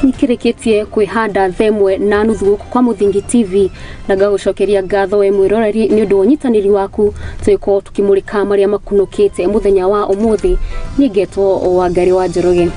Nikirikitie kwihanda themwe na nuthu guku kwa Muthingi TV na ngagucokeria ngatho we mwiroreri ni undu unyitaniri waku twiko tukimurika maria makunukite muthenya wa umuthi. Ningetwo wa Ngari wa Njoroge.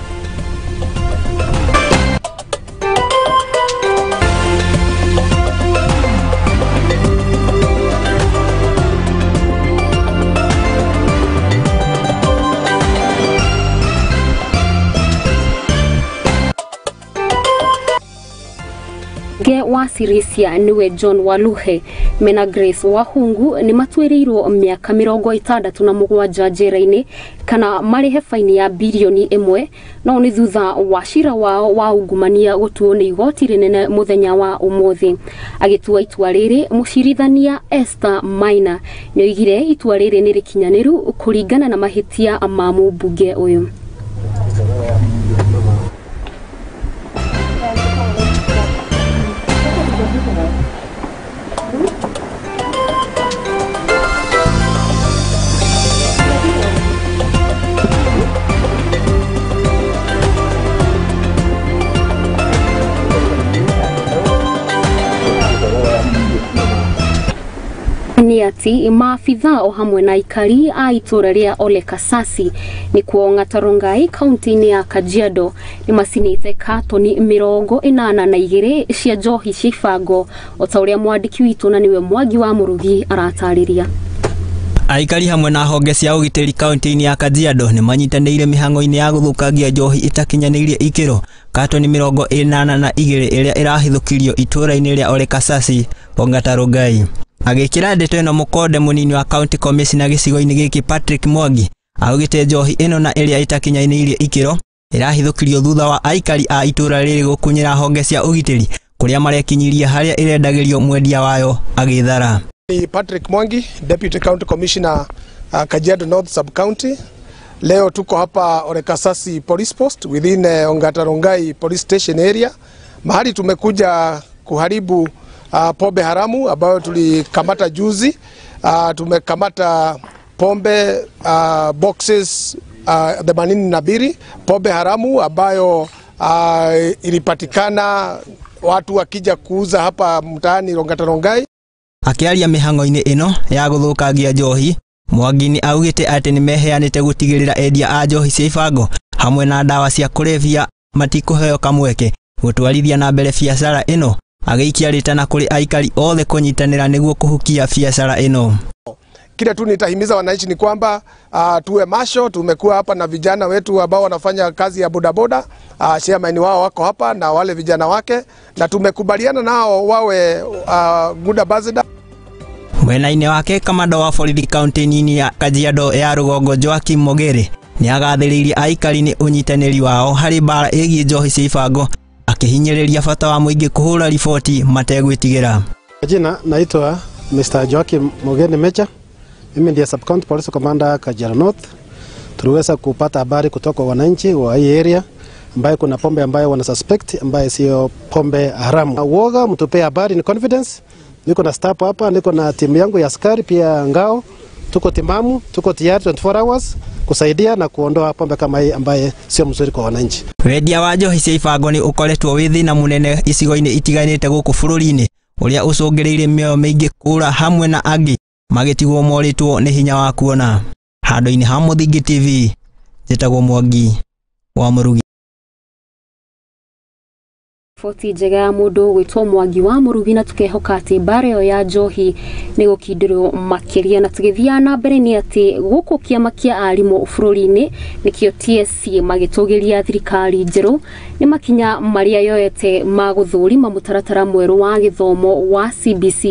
Ge wa Sirisia niwe John Waluhe mena Grace Wahungu ni matuĩrĩirwo mĩaka 67 njera-inĩ kana marĩhe faini ya bilioni 1 no nĩ thutha wa cira wao wa ungumania gũtuo nĩ igoti rĩnene mũthenya wa ũmũthĩ. Agĩtua itua rĩrĩ, mũcirithania Esther Maina nĩoigire itua rĩrĩ nĩ rĩkinyanĩru kũringana na mahĩtia ma mũmbunge ũyũ. Ni ati maafitha o hamwe na aikari a itura ria Ole Kasasi ni kuonga Tarongai kaunti-inĩ ya Kajiado ni macinĩte katoni 82 cia njohi cia ibango o ta ũrĩa mwandĩki witũ na niwe Mwangi wa Mũrugi aratarĩria. Aikari hamwe na honge cia ũgitĩri kaunti-inĩ ya Kajiado nĩ manyitanĩire mĩhang'o-inĩ ya gũthũkangia njohi ĩtakinyanĩirie ikĩro katoni 82 ĩrĩa ĩrahithũkirio itũra-inĩ rĩa Ole Kasasi Ongata Rongai. Agĩkĩra ndeto ĩno mũkonde mũnini wa county commissioner gĩcigo-inĩ gĩkĩ Patrick Mwangi augĩte njohi ĩno na ĩrĩa ĩtakinyanĩirie ikĩro ĩrahithũkirio thutha wa aikari a itũra rĩrĩ gũkunyĩra honge cia ũgitĩri kũrĩa marekinyirie harĩa ĩrendagĩrio mwendia wayo agĩthara. Ni Patrick Mwangi, Deputy County Commissioner, Kajiado North Sub County. Leo tuko hapa Ole Kasasi Police Post within Ongata Rongai Police Station area, mahali tumekuja kuharibu pombe haramu ambayo tulikamata juzi. Tumekamata pombe boxes 82 pombe haramu ambayo ilipatikana watu wakija kuuza hapa mtaani Ongata Rongai. Akiaria mĩhang'o-inĩ ĩno ya gũthũkangia njohi, Mwangi nĩ augĩte atĩ nĩ meheanĩte gũtigĩrĩra endia a njohi cia ibango hamwe na ndawa cia kũrebia matikũheo kamweke gũtwarithia na mbere biacara ĩno, agĩikia rĩtana kũrĩ aikari othe kũnyitanĩra nĩguo kũhukia biacara ĩno. Kile tu nitahimiza wananchi ni kwamba tuwe masho. Tumekuwa hapa na vijana wetu ambao wanafanya kazi ya bodaboda, chairman wao wako hapa na wale vijana wake, na tumekubaliana nao wawe good ambassador. Mwena-inĩ wake kamanda wa borithi kaunti nini ya Kajiado ya Rũgongo Joakim Mogere nĩ agathĩrĩirie aikari nĩ ũnyitanĩri wao harĩ mbara ĩgiĩ njohi cia ibango, akihinyĩrĩria bata wa mũingĩ kũhũra riboti mategwĩtigĩra. Jina naitwa Mr. Joakim Mogere Mecha. Mimi ndiye Sub County Police Commander Kajiado North. Tuliweza kupata habari kutoka wananchi wa hii area ambaye kuna pombe ambayo wana suspect ambaye sio pombe haramu. Uoga mtupee habari ni confidence. Niko na staff hapa, niko na timu yangu ya askari pia ngao. Tuko timamu, tuko tayari 24 hours kusaidia na kuondoa pombe kama hii ambaye sio mzuri kwa wananchi. Wendia wa njohi cia ibango ni ukoretwo wĩ thĩna mũnene icigo-inĩ itiganĩte gũkũ bũrũri-inĩ ũrĩa ũcũngĩrĩirie mĩoyo mĩingĩ kũra hamwe na angĩ magĩtigwo morĩtwo nĩ hinya wa kuona. Handũ-inĩ ha Muthingi TV, njĩtagwo Mwangi wa Mũrugi. Riboti njega ya mũndũ gwĩtwo Mwangi wa Mũrugi, na tukehoka atĩ mbara ĩyo ya njohi nĩ gũkindĩrwo makĩria. Na tũgĩthiaga na mbere nĩ atĩ gũkũ kĩama kĩa arimũ bũrũri-inĩ nĩkĩo TSC magĩtũgĩria thirikari njerũ nĩ makinya marĩa yoete ma gũthũrima mũtaratara mwerũ wa gĩthomo wa CBC.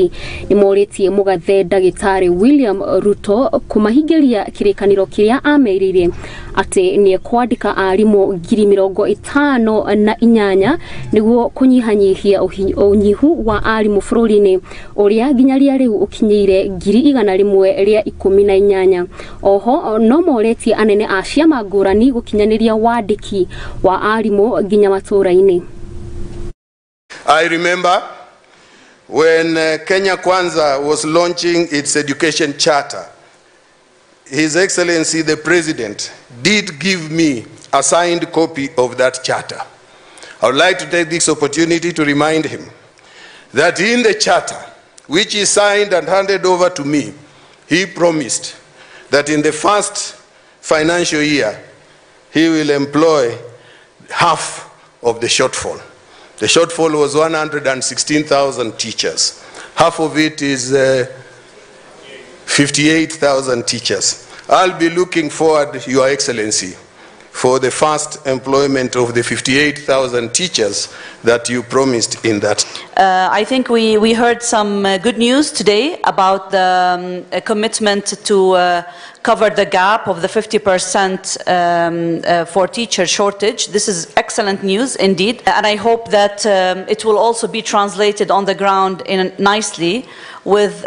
Nĩ morĩtie mũgathe ndagĩtarĩ William Ruto kũmahingĩria kĩrĩkanĩro kĩrĩa amerĩire atĩ nĩ ekwandĩka arimũ 58,000 nĩguo kũnyihanyihia ũnyihu wa arimũ bũrũri-inĩ ũrĩa nginyagia rĩu ũkinyĩire 118,000. Oho no moretie anene a ciama ngũrani gũkinyanĩria wandĩki wa arimũ nginya matũra-inĩ. I remember when Kenya Kwanza was launching its education charter, His Excellency the President did give me a signed copy of that charter. I would like to take this opportunity to remind him that in the charter, which he signed and handed over to me, he promised that in the first financial year, he will employ half of the shortfall. The shortfall was 116,000 teachers. Half of it is 58,000 teachers. I'll be looking forward, Your Excellency, for the first employment of the 58,000 teachers that you promised in that. I think we heard some good news today about the commitment to cover the gap of the 50% for teacher shortage. This is excellent news indeed, and I hope that it will also be translated on the ground in nicely with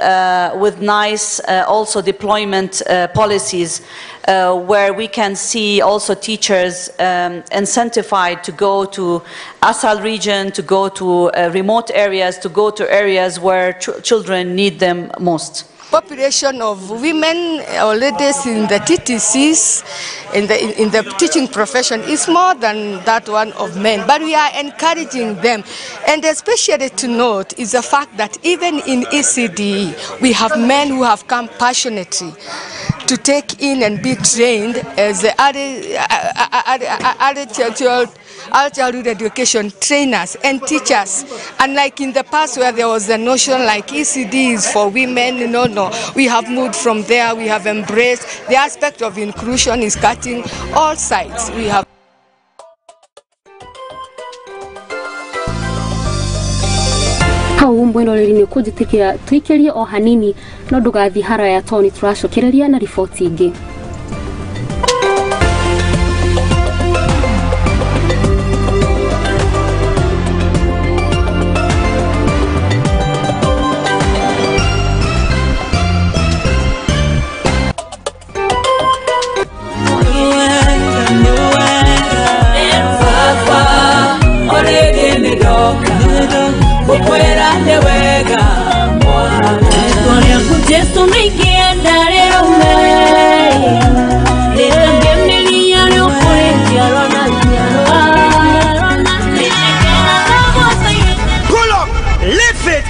nice also deployment policies where we can see also teachers incentivized to go to ASAL region, to go to remote areas, to go to areas where children need them most. Population of women or ladies in the TTCs, in the teaching profession, is more than that one of men, but we are encouraging them. And especially to note is the fact that even in ECDE, we have men who have come passionately to take in and be trained as the early childhood education trainers and teachers. Unlike in the past where there was the notion like ECD is for women, no, no. We have moved from there, we have embraced the aspect of inclusion is cutting all sides. We have hau mwiroreri ni kunjitikira tuikirie o hanini no ndugathi haraya to ni turacokereria na riboti ingi. Pull up, lift it.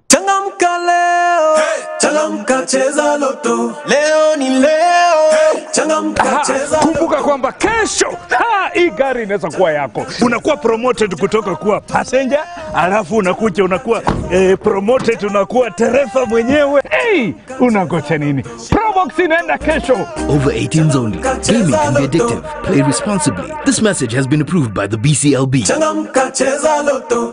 Changamka leo, hey. Changamka cheza loto, leo ni leo, hey. Changamka cheza. Kumbuka kwamba kesho hii gari inaweza kuwa yako. Unakuwa promoted kutoka kuwa passenger, alafu unakuja unakuwa promoted unakuwa dereva mwenyewe. Hey, unangoja nini? Probox inaenda kesho. Over 18s only. Gaming can be addictive. Play responsibly. This message has been approved by the BCLB. Changamka cheza loto.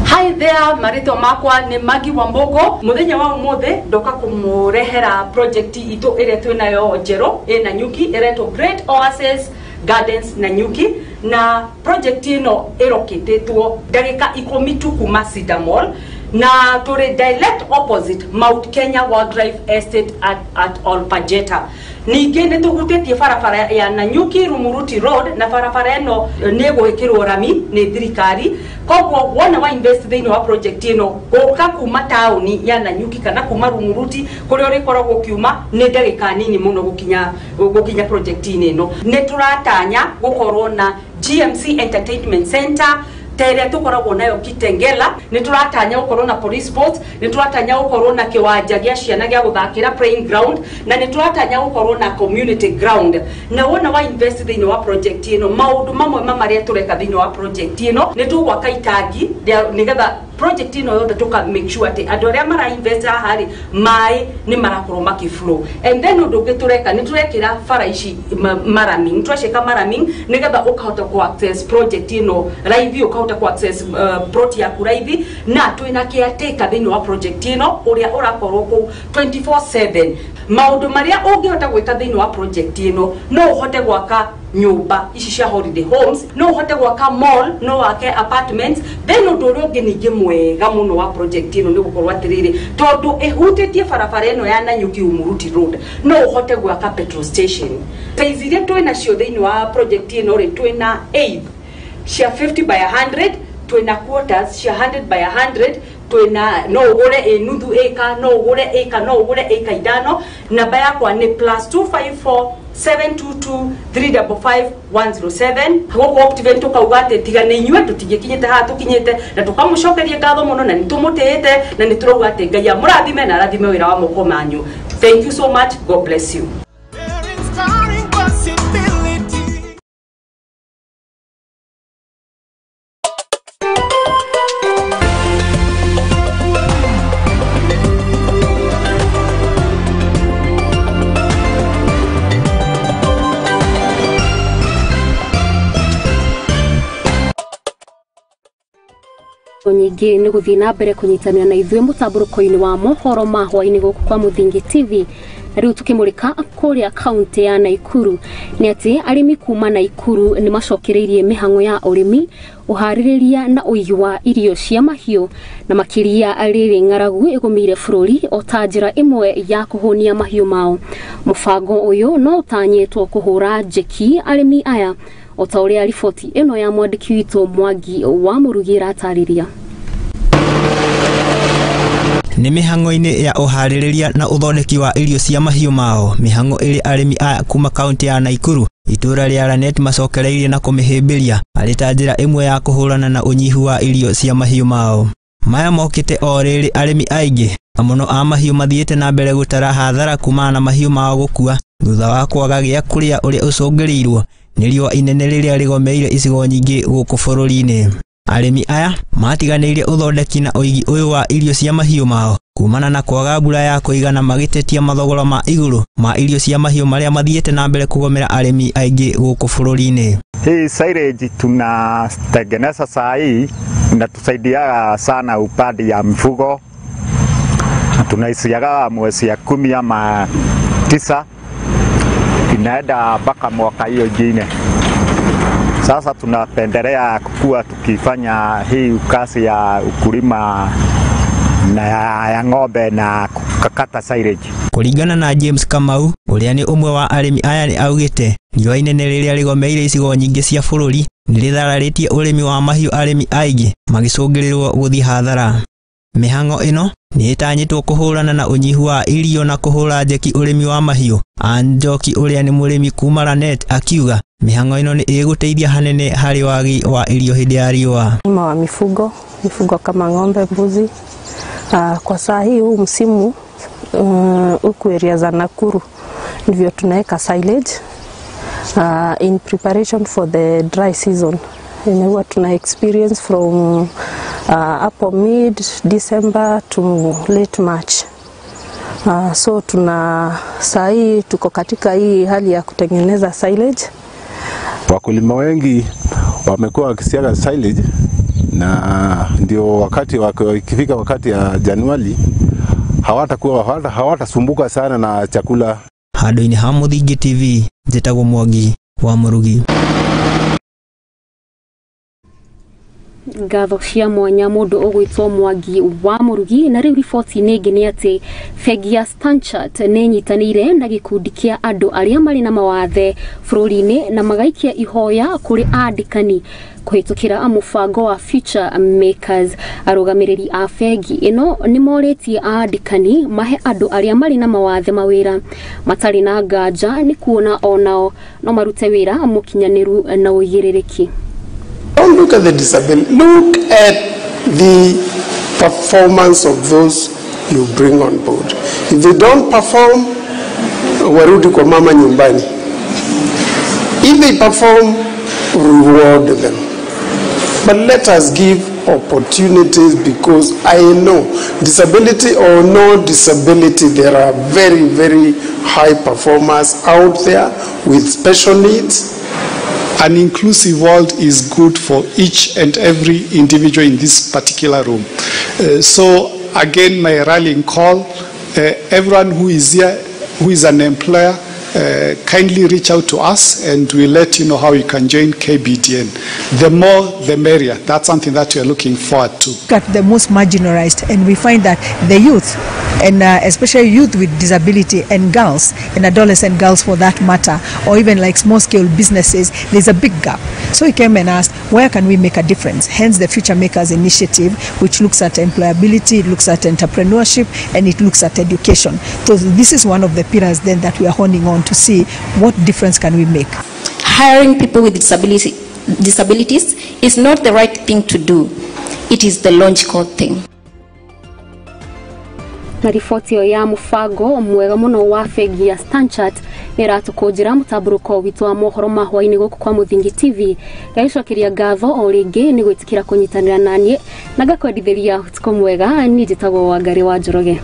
Hi there, marito makwa ni Maggie Wambogo. Muthenya wa umuthi ndoka kumurehera project itu iria twinayo njeru ina Nanyuki iretwo Great Oasis Gardens Nanyuki, na project ino irokititwo ndagika 10 tu kuma Cedar Mall. Na tũrĩ direct opposite Mount Kenya Wildlife Estate at Olpajeta. Ningĩ nĩ tũhutĩtie barabara ya Nanyuki Rumuruti Road, na barabara ĩno nĩ ĩgwĩkĩrwo rami nĩ thirikari. Koguo wona wa invest thĩinĩ wa project ĩno, gũka kuma taũni ya Nanyuki kana kuma Rumuruti kũrĩa ũrĩkoragwo ũkiuma nĩ ndagĩka nini mũno gũkinya project-inĩ ĩno. Nĩ tũratanya gũkorwo na GMC Entertainment Center ta ĩrĩa tũkoragwo nayo Kitengela. Nĩ tũratanya gũkorwo na police post, nĩ tũratanya gũkorwo na kĩwanja gĩa ciana gĩa gũthakĩra, playing ground, na nĩ tũratanya gũkorwo na community ground. Na wona wa invest thĩinĩ wa project ĩno, maũndũ mamwe ma marĩa tũreka thĩinĩ wa project ĩno, nĩ tũgwaka itangi nĩgetha project ĩno yothe tũka make sure atĩ andũ arĩa mara invest haha rĩ, maĩ nĩ marakorwo makĩ flow. And then ũndũ ũngĩ tũreka, nĩ tũrekĩra bara ici maraming, nĩ tũracĩka maraming nĩgetha ũkahota ku access project ĩno raithi, ũkahota ku access plot yaku raithi. Na twĩna caretaker thĩinĩ wa project ĩno ũrĩa ũrakorwo kũu 24/7. Maũndũ marĩa ũngĩhota gwĩka thĩinĩ wa project ĩno, no ũhote gwaka nyũmba ici cia holiday homes, no ũhote gwaka mall, no wake apartments. Then ũndũ ũrĩa ũngĩ ningĩ mwega mũno wa project ĩno nĩ gũkorwo atĩrĩrĩ, tondũ ĩhutĩtie barabara ĩno ya Nanyuki Rumuruti Road, no ũhote gwaka petrol station. Size iria twĩ nacio thĩinĩ wa project ĩno rĩ, twĩna 8 cia 50 by 100, twĩna quarters cia 100 by 100, twĩna no ũgũre ĩ nuthu ĩka, no ũgũre ĩka, no ũgũre ĩka 5. Namba yakwa nĩ +254 722 355 107. Gũkũ Optiven tũkauga atĩ tiga nĩ inyuĩ tũtingĩkinyĩte haha tũkinyĩte, na tũkamũcokeria ngatho mũno, na nĩ tũmũtĩĩte, na nĩ tũrauga atĩ Ngai amũrathime na arathime wĩra wa moko manyu. Thank you so much. God bless you. Inspiring possibility. Nyingĩ nĩ gũthiĩ na mbere kũnyitanĩra na ithuĩ mũtambũrũko-inĩ wa mohoro ma hwaĩ-inĩ gũkũ kwa Mũthingi TV. Na rĩu tũkĩmũrĩka kũrĩa kaunti ya Naikuru nĩ atĩ arĩmi kuma Naikuru nĩ macokereirie mĩhang'o ya ũrĩmi, ũharĩrĩria na ũigi wa irio cia mahiũ, na makĩria rĩrĩ ng'aragu ĩgũmĩire bũrũri o ta njĩra ĩmwe ya kũhũnia mahiũ mao. Mũbango ũyũ no ũtanyĩtwo kũhũra njeki arĩmi aya o ta ũrĩa riboti ĩno ya mwandĩki witũ Mwangi wa Mũrugi ĩratarĩria. Nĩ mĩhang'o-inĩ ya ũharĩrĩria na ũthondeki wa irio cia mahiũ mao, mĩhang'o ĩrĩ arĩmi aya kuma kaunti ya Naikuru itũũra rĩa Lanet macokereirie na kũmĩhĩmbĩria arĩ ta njĩra ĩmwe ya kũhũrana na ũnyihu wa irio cia mahiũ mao. Maya mokĩte o rĩrĩ arĩmi aingĩ na mũno a mahiũ mathiĩte na mbere gũtara hathara kumana na mahiũ mao gũkua thutha wa kwaga gĩa kũrĩa ũrĩa ũcũngĩrĩirwo nĩ riũa inene rĩrĩa rĩgomeire icigo nyingĩ gũkũ bũrũri-inĩ. Arĩmi aya matiganĩirie ũthondeki na ũigi ũyũ wa irio cia mahiũ mao kumana na kwaga mbura ya kũigana, magĩtetia mathogora ma igũrũ ma irio cia mahiũ marĩa mathiĩte na mbere kũgomera arĩmi aingĩ gũkũ bũrũri-inĩ. Hii silage tunatengeneza saa hii inatusaidia sana upande ya mifugo. Tunaisiaga mwezi ya 10 ama 9, inaenda mpaka mwaka hiyo ingine. Sasa tunapendelea kukua tukifanya hii kazi ya ukulima na ya ng'ombe na kukata silage. Kũringana na James Kamau ũrĩa nĩ ũmwe wa arĩmi aya nĩ augĩte riũa inene rĩrĩa rĩgomeire icigo nyingĩ cia bũrũri nĩ rĩthararĩtie ũrĩmi wa mahiũ, arĩmi aingĩ magĩcũngĩrĩrwo gũthiĩ hathara. Mĩhang'o ĩno nĩ ĩtanyĩtwo kũhũrana na ũnyihu wa irio na kũhũra njeki ũrĩmi wa mahiũ. Anjoki ũrĩa nĩ mũrĩmi kuma Lanet akiuga mĩhang'o ĩno nĩ ĩgũteithia hanene harĩ wagi wa irio hĩndĩ ya riũa. Wa mifugo kama ng'ombe, mbuzi. Kwa saa hii huu msimu huku area za Nakuru ndivyo tunaweka silage in preparation for the dry season. Yenye huwa tuna experience from hapo mid December to late March. So tuna saa hii tuko katika hii hali ya kutengeneza silage. Wakulima wengi wamekuwa wakisiaga silage, na ndio wakati ikifika wakati ya Januari hawatasumbuka sana na chakula. Handũ-inĩ ha Mũthingi TV, njĩtagwo Mwangi wa Mũrugi. Ngatho cia mwanya mundu ugwitwo Mwangi wa Murugi. Na riu riboti-inĩ ĩngĩ nĩ atĩ bengi ya Stanchart nĩ ĩnyitanĩire na gĩkundi kĩa andũ arĩa marĩ na mawathe bũrũri-inĩ na magaikia ihoya kũrĩ andĩkani kũhĩtũkĩra mũbango wa Future Makers. Arũgamĩrĩri a bengi ĩno nĩ morĩtie andĩkani mahe andũ arĩa marĩ na mawathe mawĩra matarĩ na nganja nĩ kuona onao no marute wĩra mũkinyanĩru na ũigĩrĩrĩki. Don't look at the disability, look at the performance of those you bring on board. If they don't perform, warudi kwa mama nyumbani. If they perform, reward them. But let us give opportunities, because I know, disability or no disability, there are very, very high performers out there with special needs. An inclusive world is good for each and every individual in this particular room. So again, my rallying call, everyone who is here, who is an employer, kindly reach out to us and we'll let you know how you can join KBDN. The more, the merrier. That's something that we are looking forward to. Look at the most marginalized, and we find that the youth, and especially youth with disability and girls, and adolescent girls for that matter, or even like small scale businesses, there's a big gap. So we came and asked, where can we make a difference? Hence the Future Makers Initiative, which looks at employability, it looks at entrepreneurship, and it looks at education. So this is one of the pillars then that we are honing on to see what difference can we make. Hiring people with disabilities is not the right thing to do. It is the logical thing. Na riboti ĩyo ya mũbango mwega mũno wa bengi ya Stanchart nĩ ĩratũkũnjĩra mũtambũrũko witũ wa mohoro ma hwaĩ-inĩ gũkũ kwa Mũthingi TV. Ngagĩcokeria ngatho o rĩngĩ nĩ gwĩtĩkĩra kũnyitanĩra naniĩ na ngakwendithĩria ũtukũ mwega. Niĩ njĩtagwo Wangari wa Njoroge.